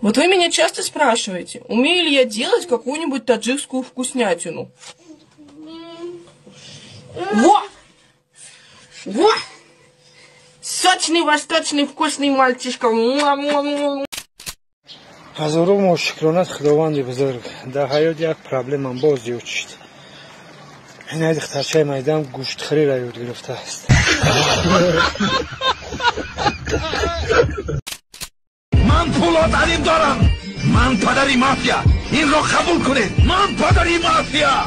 Вот вы меня часто спрашиваете, умею ли я делать какую-нибудь таджикскую вкуснятину. Во! Во! Сочный, восточный, вкусный мальчишка. Ҳазорум шукронат Худованди бузург. Дар ҳаёт як проблемам боз зиёд шуд. Ина духтарчаи майдам гӯштхӯриро ёд гирифтааст. Ман Пулод Алим дорам. Ман падари мафия. Инро қабул кунед. Ман падари мафия.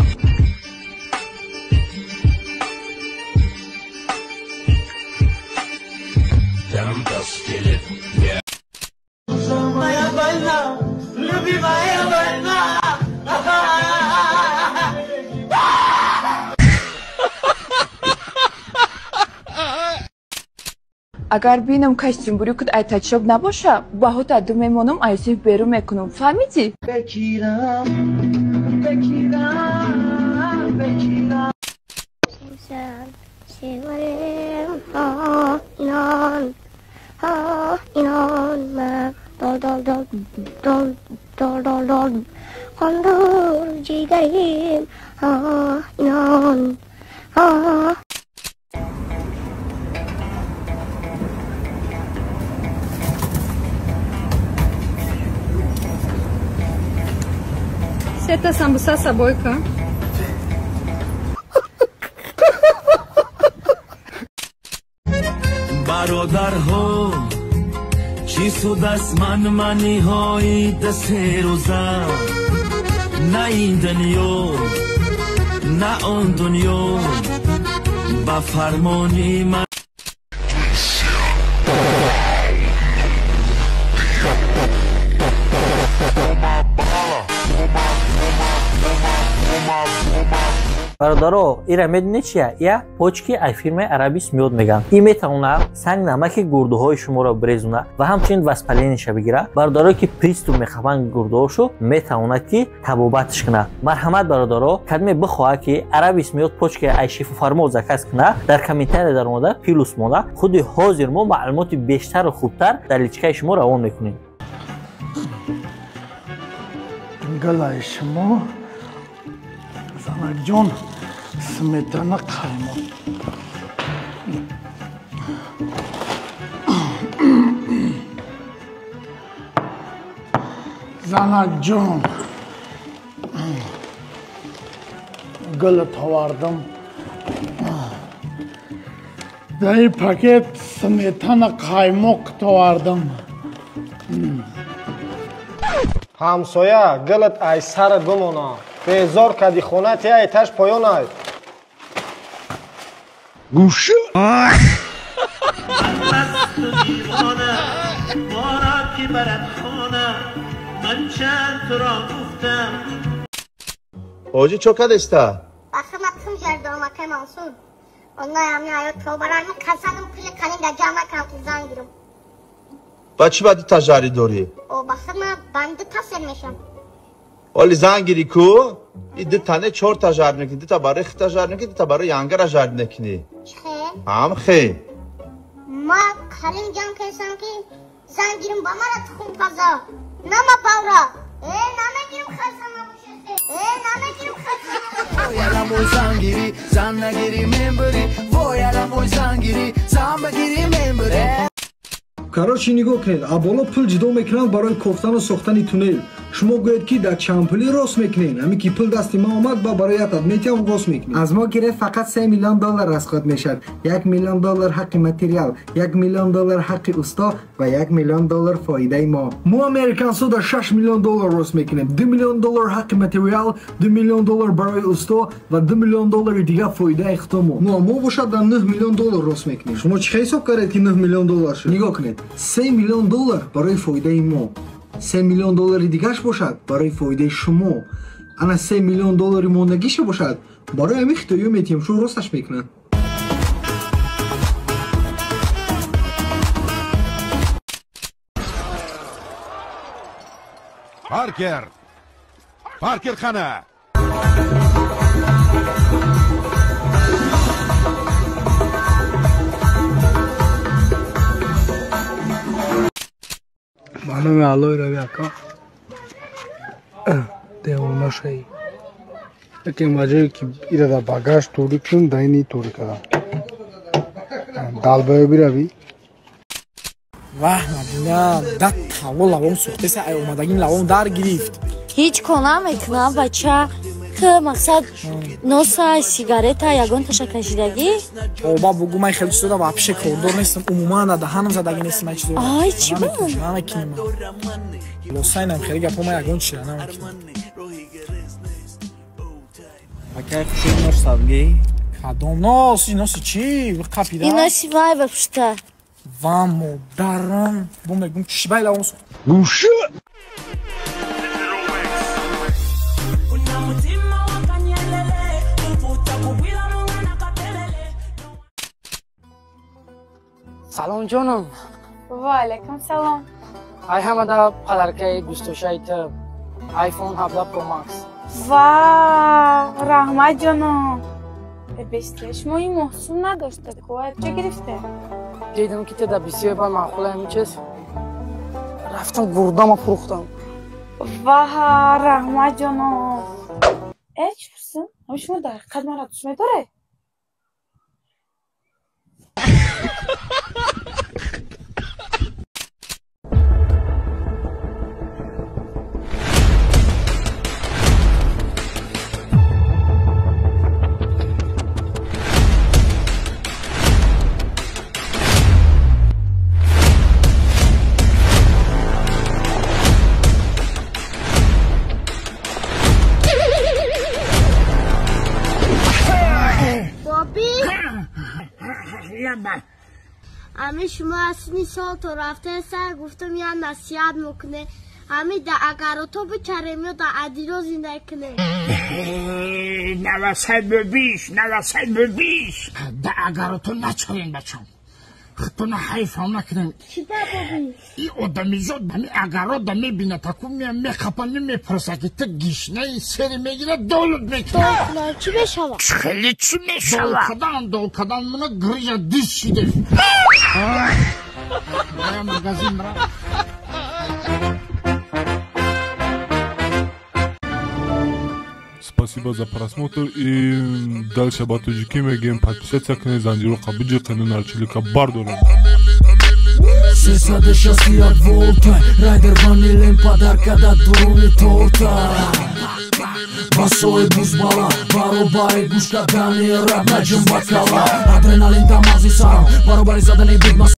Моя больна, любимая больна. Агар бинам костюмбурӣ куд айтачоб набоша, баҳота ду мемонам, айсиф берун мекунам. Фаҳмидӣ? Бекирам, бекирам, бекирам. Сета самбуса собойка. Бародарҳо, чӣ суд аст манманиҳои дасе рӯза? На ин дунё, на он дунё, ба фармони ман. Бародаро, ира медонед чия? Я почки ай фирмаи Арабис миёд меган. И метавона санг намаки гурдуҳои шуморо брезона ва ҳамчунин воспалениеша бигира. Бародаро ки приступ мехабанд гурдуҳошо, метавонад ки табобатш кунад. Марҳамат бародаро, кадме бихоҳад ки Арабис миёд почки ай шифофармо заказ кунад, дар комментария дар омода плюс монда, худи ҳозир мо маълумоти бештару хубтар дар личкаи шумо равон мекунем. Галаи шумо занакҷон, сметана қаймоқ. Занакҷон, гулат овардам. Дар ин пакет сметана қаймоқ овардам. Ҳамсоя, гулат ай сарат бимона. Безор кади хона ти ай таш поён ай. Гӯша. Ҳоҷӣ чо кадеста? Ба чӣ ба дута жарӣ дорӣ? Оли зан гирӣ ку? И дутане чорта жар мекунӣ, дута барои хита жар мекунӣ, дута барои янгара жар мекунӣ. Ҳам хе. Ма қалим ҷамъ кардам ки зан гирим ба мара тухм паза. Нама павра. Э, намегирим хаса набошад. Э, намегирим хаса. Вой аламой зан гирӣ, зан нагирӣ мембирӣ. Вой аламой зан гирӣ, зан багирӣ мембирӣ. Короче, нигоҳ кунед, аболо пул ҷудо мекунанд барои кофтану сохтани туннел. Шумо гӯед ки дар чанд пулӣ рост мекунед? Ҳамин ки пул дасти ман омад, ба барои ятат метиҳам, рост мекунед. Аз мо гирифт фақат 3 миллион доллар расход мешавад. 1 миллион доллар ҳаққи материал, 1 миллион доллар ҳаққи усто ва 1 миллион доллар фоидаи мо. Мо американсо дар 6 миллион доллар рост мекунем. 2 миллион доллар ҳаққи материал, 2 миллион доллар барои усто ва 2 миллион доллари дигар фоидаи худомо. Ну, мо бошад дар 9 миллион доллар рост мекунем. Шумо чӣ ҳисоб кардед ки 9 миллион доллар шуд? Нигоҳ кунед, 3 миллион доллар барои фоидаи мо. 3 миллион доллари дигаш бошад барои фоидаи шумо. Ана 3 миллион доллари мондагиша бошад барои ҳамин хитоиё метиҳем, шумо росташ мекунад. Паркер! Паркер қана! Ба номи Аллоҳи рави ака. Девона шаи. Лекин ба ҷое ки ира дар багаж торик кунам, дар ини торик кардам. Далбаё биравӣ. Ваҳ, Мадина, да таво лавом сӯхтеса, ай омадагим лавом дар гирифт. Ҳеҷ кор намекунам, бача. Мақсад носа, сигарета, ягон таша кашидагӣ? Оба бугу, ман хеле чизода вообще кордор нестам, умуман да даҳанам задагӣ нестам, ай чизо. Ай, чӣ ба? Намекунем. Лосайнам хеле гапо, ман ягон чира намекунам. Акай хуши нос сабги? Кадом нос? Носи чӣ? Қапида? Ин носи вай ба пушта. Ва модарам, бо мегум чӣ бай лавом сӯхт. Гӯша! Салом ҷонам. Ва алайкум салом. Ай ҳамада падаркаи дӯстдоштаи ту iPhone 17 Pro Max. Ва раҳмат ҷонам. Бесте, шумо ин муҳсун надошта, кӯ ча гирифте? Дидам ки ту дар бисёр ба маъқул ҳамин чиз. Рафтам гурдама фурӯхтам. Ва раҳмат ҷонам. Э, чӣ пурсам? Ҳамин шумо дар ҳақиқат маро дӯст медоред? Ами шумо аз сини сол то рафтаи сар гуфтам я насиҳат мекуне. Ами да агарото бичарем ё да адило зиндаги кунем. 920, 920. Да агарото начарем бачам. Худтона ҳайфам накунем. Чӣ ба боби? И одамизод ами агарода мебинад, таку мехапа, мепурса ки ту гишнаи сери мегирад, долут мекунад. Дол чӣ мешавад? Хеле чӣ мешавад? Дол кадан, дол кадан, мана грижа диш шиде. Магазин бра. Спасибо за просмотр и дальше ба тоҷикӣ мегӯем подписаться кунед, занҷиро биҷиқену нарчилика бардорем. 361 волта райдер ванилен подарка да дуруни торта. Басои бузбала баробари гӯш кардани раб наҷум ба кала. Адреналин да мағзи сарам баробари задани бигма.